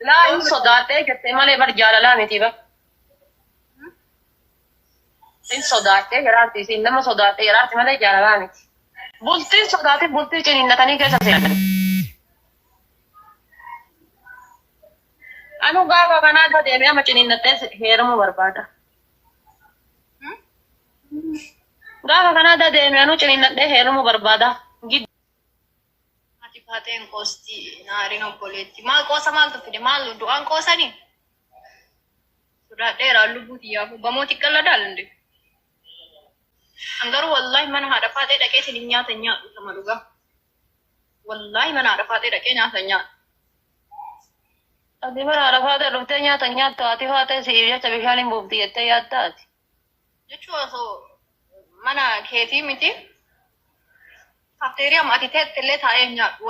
Laa hin sodaadhee jettee malee bar jaalalaa miti bar. Hin sodaadhee jiraarti isiin nama sodaadhee jiraarti malee jaalalaa miti. Bultiin sodaatee bultii ciniinnatanii keessa seenan. Anu gaafa kanaa deemee amma ciniinnattee heerumuu barbaada. Gaafa kanaa deemee anuu ciniinnadhee heerumuu barbaada. Haati faaxeen qoosti naariin obboleetti. Maal qoosa maaltu fide? Maal du'aan qoosanii? Sodaadheera lubbuu xiyyaafuu. Bamoo xiqqalla daal inde. An garuu wallaahi mana haadha faaxee dhaqee isin nyaata hin nyaadhu sama dhugaa. Wallaahi mana haadha faaxee dhaqee nyaata hin nyaadhu. Ati mana haadha faaxee dhuftee nyaata hin nyaattu, haati faaxee siif jecha bishaan hin buufti jettee yaadda ati. Jechuun osoo mana keetii miti. Kafteeriyaa ati teette illee taa'ee hin nyaadhu.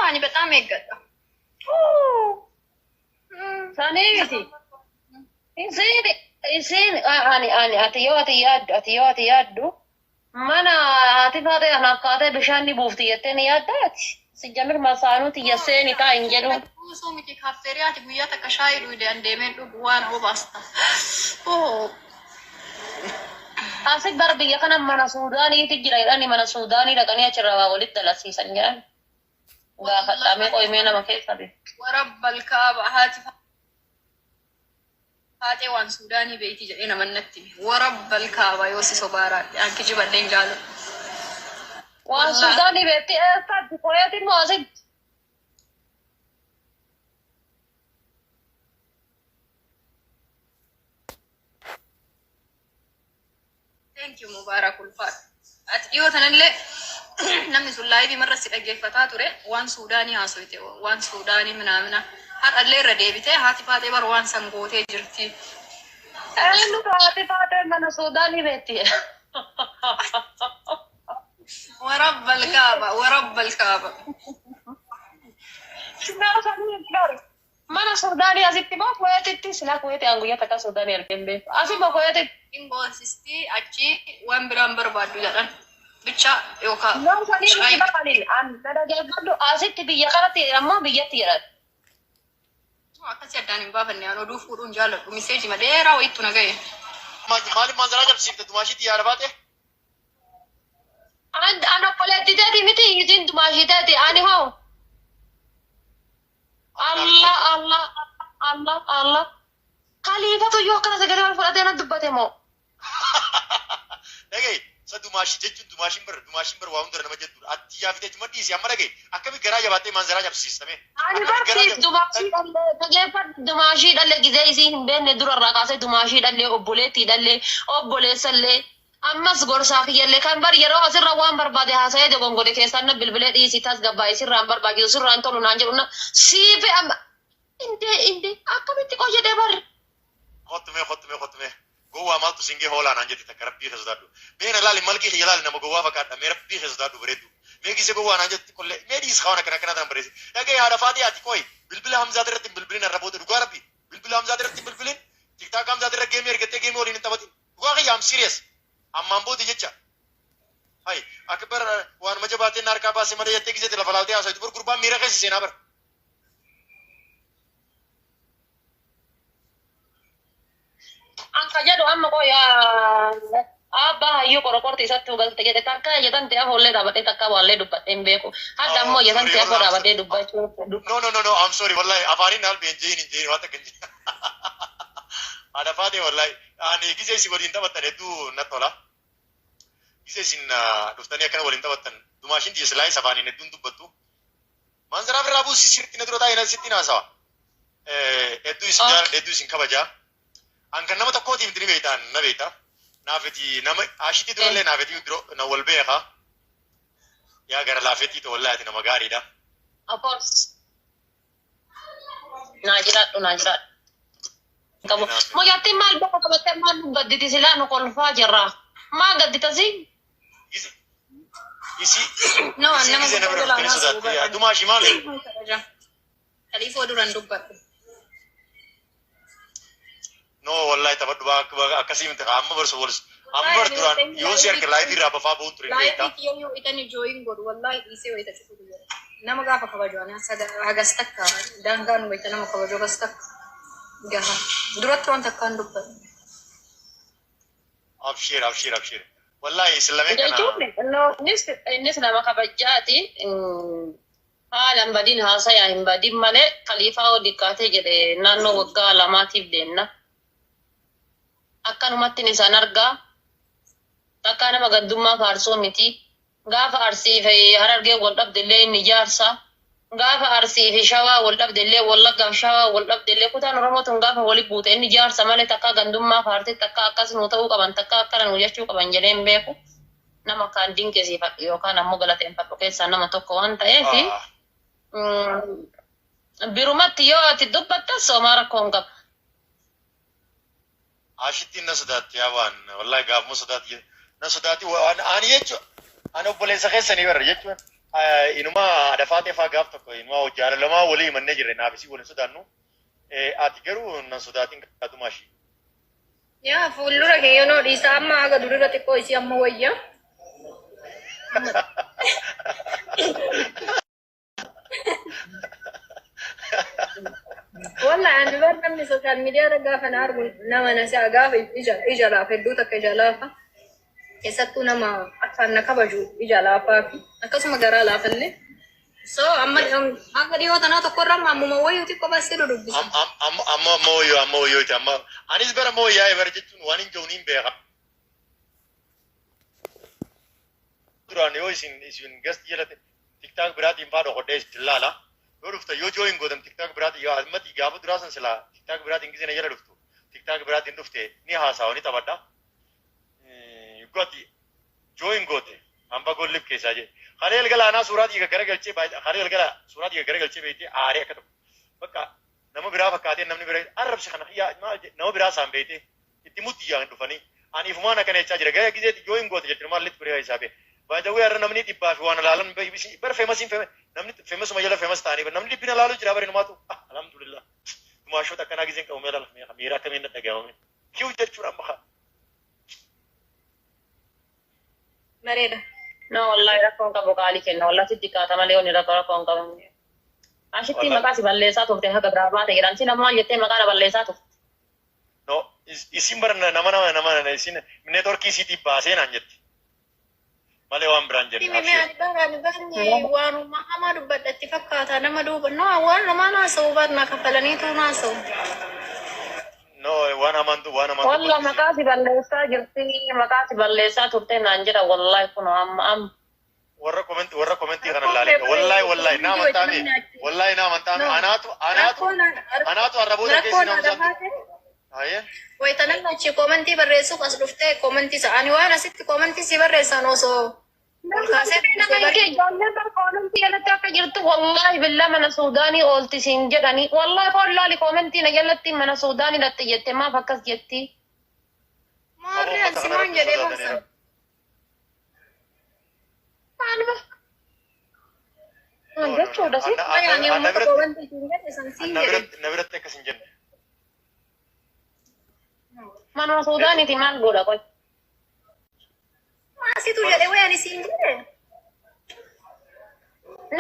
Ani በጣም eeggadha. Sanii miti. Isiin ani ati yoo ati yaaddu mana haati faaxee anaaf kaatee bishaan ni buufti jettee ni yaadda ati. Sijjamir masaanuu tiyya seeni taa hin jedhu. Buusuu miti, kafteeriyaa ati guyyaa takka shaayii dhugde an deemeen dhugu waan obaasta. Oh. Asi bar biyya kana mana Suudaaniiti jira jedhani, mana Suudaanii dhaqanii achirraa waa walitti dalasiisan jedhan. Gaafadhamee qo'imee nama keessa bi. Warabbal kaaba, haati faaxee waan Suudaanii beeyti jedhee nama natti hime. Warabbal kaaba, yoo si sobaaraadhe an kijibadhee hin jaaladhu. Waan Suudaanii beekti eessatti? Kuweeti immoo asitti. Thank you, Mubarak, ulfaadhu. Ati dhiyoo tanallee namni sun live marra si dhaggeeffataa ture, waan Suudaanii haasoyte, waan Suudaanii minaamina. Har'allee irra deebitee haati faaxee bar waan san gootee jirti. Eenyu haati faaxee mana Suudaanii beekti? Warabbal kaaba, warabbal kaaba. Mana Suudaanii asitti moo Kuweetitti? Silaa Kuweeti aan guyyaa takka Suudaanii argee hin beeku. Asi moo Kuweetitti? Hin boonsistii, achi waan biraan barbaaddu jedhan. Bicha yookaan Nama sanii miti barbaadin. An dhaggeeffadhu, asitti biyya kanatti ammoo biyyatti jedhan. Akkasii addaan hin baafanne, an oduu fuudhuun jaalladhu. Message dheeraa wayittu na ga'e. Maaliif manzaraa cabsiifte dumaashiitti yaada baate? An obboleetti teeti miti, isin dumaashii teeti, ani hoo. Allah, Allah, Allah, Allah. Khaliifatu yoo akkana sagalee wal fudhatee na dubbate moo? Dhagaye, sa dumaashii jechuun dumaashiin bar waa hunda nama jettudha. Ati yaafite juma dhiisi, amma dhagaye, akkami garaa jabaattee manzaraa cabsiistame? Ani barsiif dumaashii dhallee, dhageeffadhu, dumaashii dhallee gizee isii hin beekne durarraa kaasee dumaashii dhallee, obboleettii dhallee, obboleessallee, ammas gorsaa kiyyallee kan bar yeroo asirra waan barbaade haasa'ee dogongore keessaan na bilbilee dhiisii tasgabbaa'e, sirraan barbaachisu, sirraan tolu naan jedhu na siifi amma indee indee akkamitti qoyyadee barri. Kottume, kottume, kottume. Gowwaa maaltu singee hoolaa naan jette takka, rabbii keessa sodaadhu. Mee na laali, malkii kiyya laali, nama gowwaa fakkaadha. Mee rabbii keessa sodaadhu, bareeddu. Mee gisee gowwaa naan jette qollee mee dhiis, kawan akkana akkana tan bareessi. Dhagee, haadha faaxee, ati qoy bilbila Hamzaati irratti hin bilbilin har'a booda, dhugaa rabbii. Bilbila Hamzaati irratti hin bilbilin. TikTok Hamzaati irra game ergattee game waliin hin taphatin. Dhugaa kiyya, am serious. Ammaan booda jecha. Hay akka bar waanuma jabaateen na harkaa baase malee jettee giseeti lafa laaltee haasawaitu bar gurbaan miira keessa seenaa bar. An ka jedhu amma qoy abbaa hayyuu qorqorti isatti galte jedhe, takka ejjetan ta'e afoollee dhaabadhee takka waallee dubbadhee hin beeku. Hadda ammoo ejjetan ta'e afoo dhaabadhee dubbachuu. No, no, no, no, I'm sorry, wallahi afaaniin albi hin jehin, hin jehin, waan takka hin jehin. Haadha faatee, wallahi ani gisee isin waliin taphattan hedduu natti tola. Gisee isin dhuftanii akkana waliin taphattan, dumaashin tiyya silaayis afaaniin hedduun dubbattu. Manzaraa birraa buusi, sirriitti na dura taa'ee sitti haasawa. Hedduu isin jaaladha, hedduu isin kabajaa. An kan nama tokkootiif miti, ni beektaa, na beekta. Naafiti nama ashitti durallee naafiti dura na wal beeka. Yaa gara laafetti ta'u, wallahi ati nama gaariidha. Of course. Naa jiraadhu, naa jiraadhu. Qabu. Mucattiin maal bakka qabattee maal nu gadditi? Silaa nu kolfaa jirra. Maa gadditasi? Isi No, isi nama gisee na bira guddaa dhuftanii jalaa sodaatte. Dumaashi maali? Khaliifoo duran dubbadhu. No, wallahi taphadhu, akkasii miti, amma barsu wal amma bar duraan yoo si arge live irraa bafaa ba'uun ture, ni beektaa. Live yoo itani join godhu wallahi dhiisee wayita cufu guyyaa. Nama gaafa kabaju ani hagas takka daangaan wayita nama kabaju hagas takka gaha. Duratti waan takkaan dubbadhu. Abshir, abshir, abshir. Wallahi isin lameen kana. Jechuun innis nama kabajaati. Haala hin badin, haasayaa hin badin malee kaliifaa oo diqqaatee jedhe naannoo waggaa 2tiif deemna. Akkanumatti isaan argaa. Takka nama gaddummaa faarsoo miti. Gaafa Arsii fi Harargee wal dhabde illee inni jaarsa. Gaafa Arsii fi Shawaa wal dhabde illee, Wallaggaa fi Shawaa wal dhabde illee, kutaan Oromoo tun gaafa wali buute inni jaarsa malee takka gandummaa faartee takka akkas nuu ta'uu qaban, takka akkana nuu jechuu qaban jedhee hin beeku. Nama akkaan dinqisiifadhu yookaan ammoo galateeffadhu keessaa nama tokko waan ta'eef, birumatti yoo ati dubbattas homaa rakkoo hin qabu. Ashittiin na sodaatti yaa waan, wallahi gaafuma sodaatti na sodaatti. Waan ani jechuun ani obboleessa keessanii barra jechuun inuma haadha faa gaaf tokko inuma jaalalamaa walii himannee jirre, naaf isii waliin sodaannu. Ati garuu na sodaatiin gaatumaa ishii. Yaa, fuuldura kee yeroo dhiisa, amma haga durirra xiqqoo isii amma wayya. Walla ani bar namni social media irra gaafa na argu nama na si'a gaafa ija laafa, hedduu takka ija laafa. Keessattuu nama akkaan na kabaju ija laafaa fi akkasuma garaa laafallee. So amma akka dhiyoo tanaa tokkorra amma ammuma wayyuu xiqqoo baasee dudubbisa. Amma amma wayyoo, amma wayyooti, amma anis bara amma wayyaa'e bara jechuun waan hin jiru niin beeka. Duraan yoo isin gasti jalatti TikTok biraatiin faa dhokodhee isin laala. Yoo dhufta, yoo join gootan TikTok biraatiin, yoo ammatti gaafa duraa san silaa TikTok biraatiin gisee na jala dhuftu, TikTok biraatiin dhufte ni haasawa, ni taphadha. Gooti join goote hamba gollif keessaa jee. Kalee galgala anaa suuraa dhiiga garagalchee, kalee galgala suuraa dhiiga garagalchee beektee aaree akka tokko. Bakka nama biraa fakkaatee namni biraa arrabsi kana yaa maal nama biraa isaan beektee itti muddi yaa hin dhufanii. Ani ifumaan akkana jechaa jira. Gara gizeetti join goote jechuun maal litti biraa isaa bee. Baay'ee har'a namni dhibbaa fi waan ilaalan bara famousiin namni famousuma jala famous ta'anii namni dhibbina ilaaluu jira bara inumaatu. Alhamdulillah. Dumaashoota akkanaa gizeen qabu meela miira akkamiin dhaga'amame. Kiw jechuudha amma kaa. Bareeda. No, wallahi rakkoon qabu, qaalii kenna, wallahi xixiqqaata malee wanni rakkoo hin qabu. Ashitti maqaa si balleessaa turte haga biraa baate jedhan, si nama maal jettee maqaa na balleessaa turte? No, isin bara nama isin networkii isiitiif baasee naan jetti. Malee waan biraan jenne. Himi ani bara ani barni waanuma hamaa dubbadhatti fakkaata nama duuba. No, waan namaa naasa'u bar na kafalaniitu naasa'u. No, waan hamaan waan hamaan. Walla maqaa si balleessaa jirti, maqaa si balleessaa turte naan jedha, wallahi kunoo amma amma. Warra commentii kana ilaale, wallahi wallahi na amantaame, wallahi na amantaame, anaatu arraboota keessi Rakkoon nama adafaate. Haye. Wayita namni achi commentii barreessuuf as dhuftee commentii isa ani waan asitti commentii si barreessan osoo ol kaasee Nama kee ijoolleen bar commentii jalatti akka jirtu, wallahi billaa mana Suudaanii oolti siin jedhani, wallahi follaali commentii na jalatti mana Suudaanii dhatte jette, maaf akkas jetti? Maarree ansi maan jedhee baasa. Maaluma? Maal jechuudha si? Ani uummata commentii siin jedhe san siin jedhe. Na biratti akkas hin jenne. Manuma Suudaaniiti maal godha qoy? Maasitu jedhe wayi ani siin jedhe.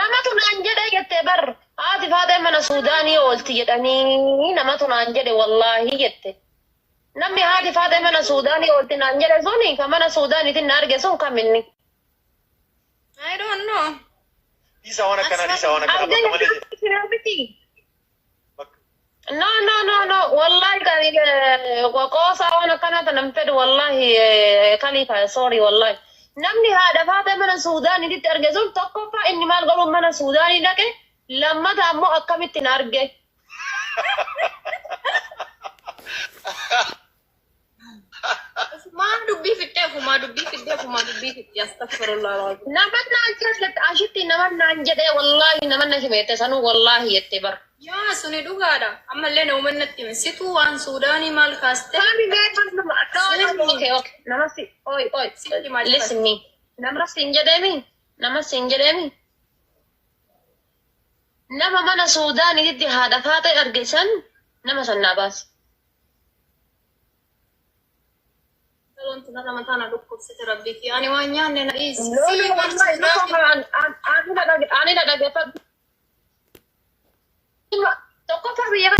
Namatu naan jedhe jettee bar, haati faatee mana Suudaanii oolti jedhanii namatu naan jedhe wallaahi jette. Namni haati faatee mana Suudaanii oolti naan jedhe suni kan mana Suudaaniitiin na arge sun kaminni? I don't know. Dhiisaa waan akkanaa, dhiisaa waan akkanaa bakka malee. Miti. Bakka No, no, no, no. Wallahi kan qoosaa waan akkanaa tanan fedhu, wallahi kalifa, sorry, wallahi. Namni haadha faatee mana Suudaaniitti arge sun tokkoffaa inni maal godhuun mana Suudaanii dhaqe, lammata ammoo akkamitti na arge? Ofumaa dubbii fixxee, ofumaa dubbii fixxee, ofumaa dubbii fixxee, astaghfirullah. Nama naan jedhe ashitti, nama naan jedhe, wallahi nama na himeette sanuu wallahi jette bar. Yaa, suni dhugaadha. Ammallee na uumanni natti hime. Situu waan Suudaanii maal kaaste? Okay, okay. Nama si, oi, oi, Sitti maal? Listen me. Nama siin jedheemi? Nama siin jedheemi? Nama mana Suudaaniitti haadha faatee arge san, nama san naa baasi. Wanti nama mataa na dhukkubsite rabbi kiyya. Ani waan nyaanne na dhiisi. No, no, Sii wallahi, barsiisa. ani na dhaggeeffadhu. Tokkoffaa biyya